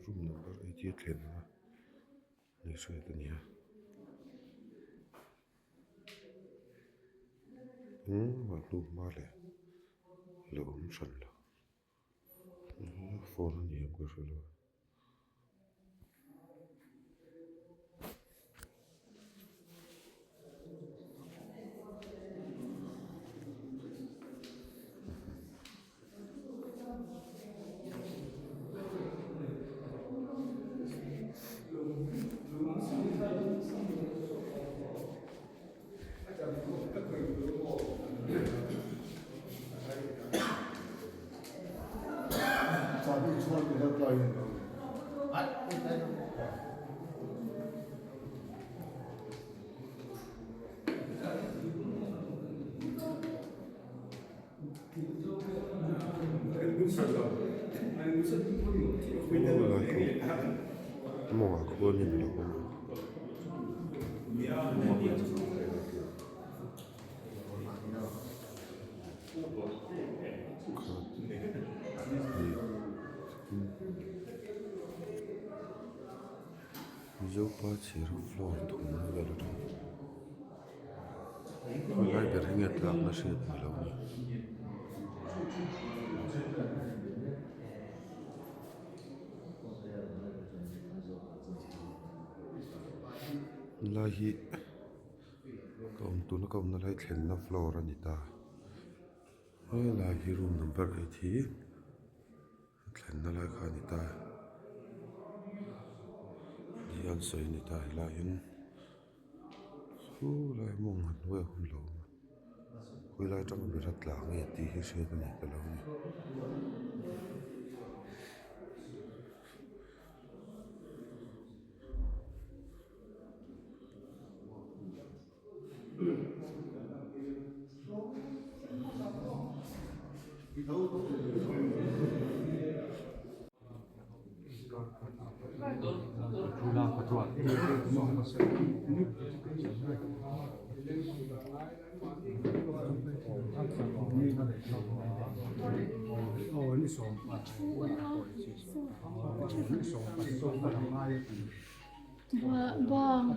Room number eight hi a thlen a ni hriat a ni a engmah hnu hma leh la awm hran lo phone a ni em ka hre lo. Mawngah khuanin a lo awm a. Mizopa chhir floor thumna vel atang khawilai ber hi nge tlakna hriat ni lo ni. Helai hi ka awm tuna ka awmna lai thlenna floor a ni ta helai hi room number eight hi a thlenna lai kha a ni ta tih an sawi a ni ta helaiah hian chulai mawng a hnuaiah hun lo awm a khawilai atanga bera tla nge tih hi hriat a ni ta lo a ni. Bang.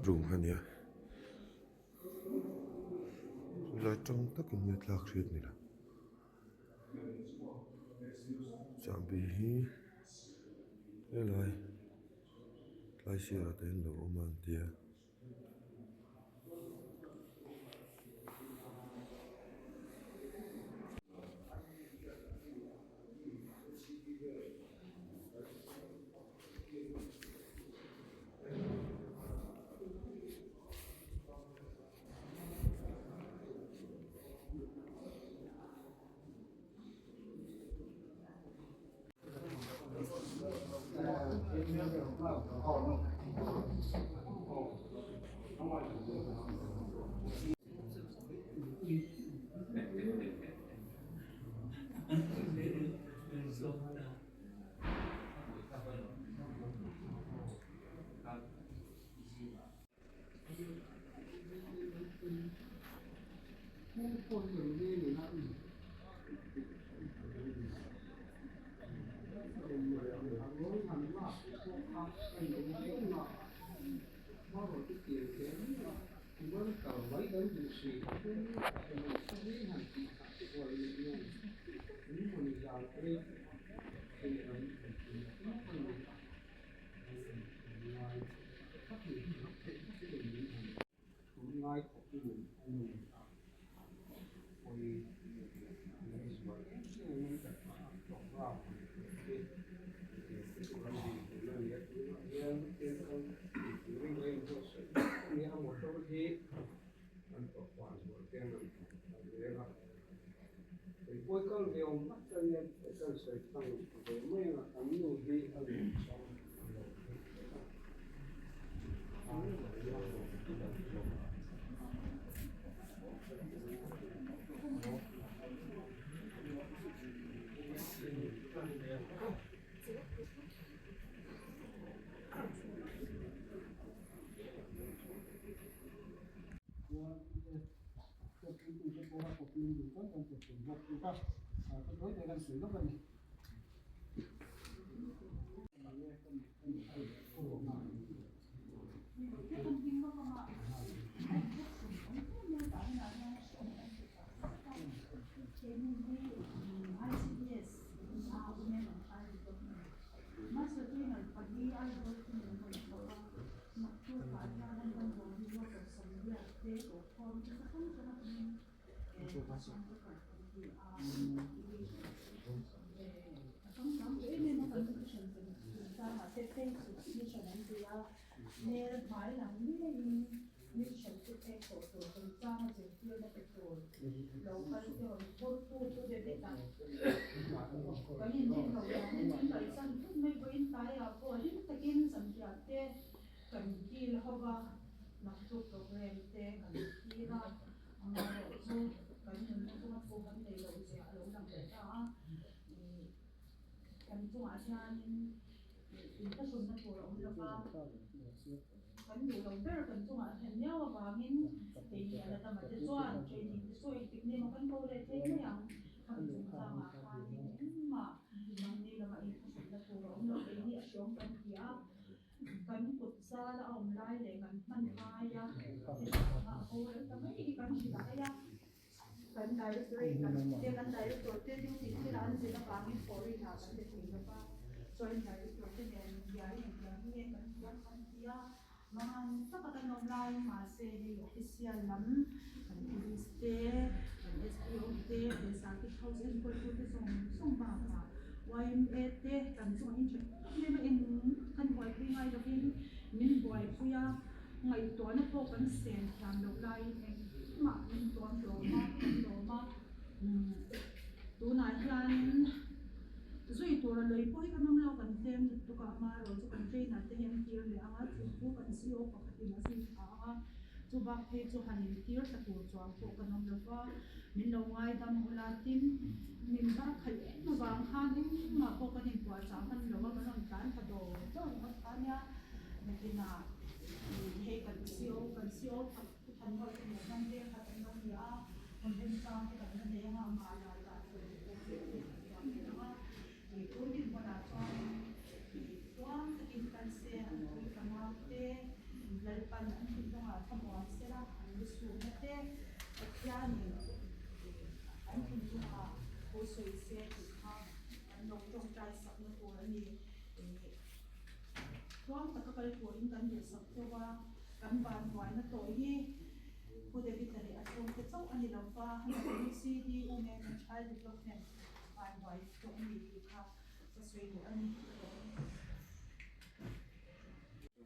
Room a nia. Chulai tang takin nge tlak hriat ni lo chahbi hi helai tlai sirah te hian lo awm a an ti a.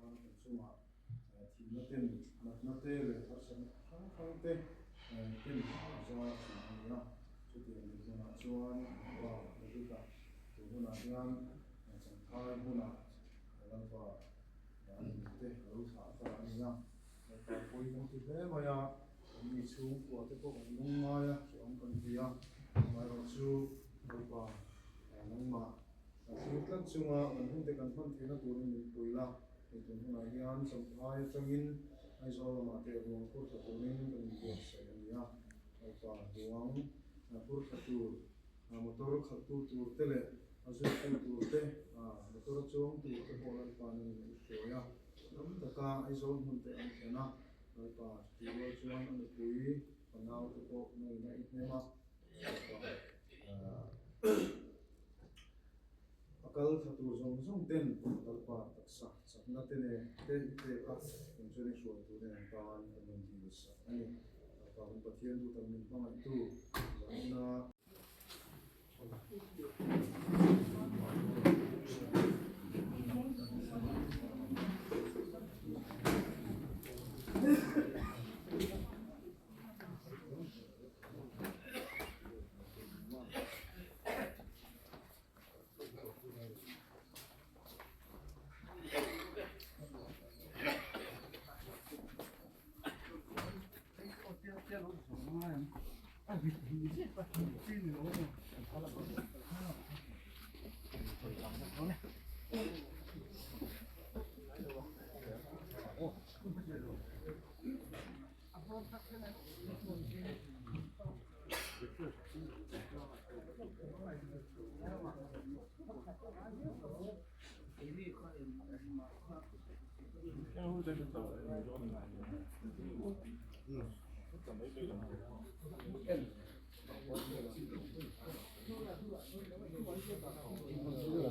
Chuan kan chungah thihna ten, natna te leh harsatna hrang hrang te ten a zar thin a ni a. Chutiang dinhmunah chuan pa David-a tun hunah hian Champhai hmunah. te a lo thlah ta a ni a. Lalpa pawi kan ti hle mai a, kan mi chhungkua te pawh kan lungngai a, hrehawm kan ti a, amaherawhchu Lalpa nangmah thlir tlat chunga kan hun te kan hman theihna turin min pui la, hei tun hunah hian Champhai atangin Aizawl lamah te ruang phur thla turin kan inbuatsaih a ni a, Lalpa ruang phur thla tur motor khalhtu tur te leh a zuitu tur te, motor a chuang tur te pawh Lalpa nangin a i hruai a. Ram taka Aizawl hmun te an thlen a, Lalpa chutih rual chuan a nupui fanau te pawh nangin a i hnem a, Lalpa a kal tha tur zawng zawng ten Lalpa taksa chakna te nen te i pek a, eng chuan i hruai tur nen an tan kan rawn dil sak a ni. Lalpa kan Pathian duhtak min hmangaihtu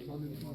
Zanina.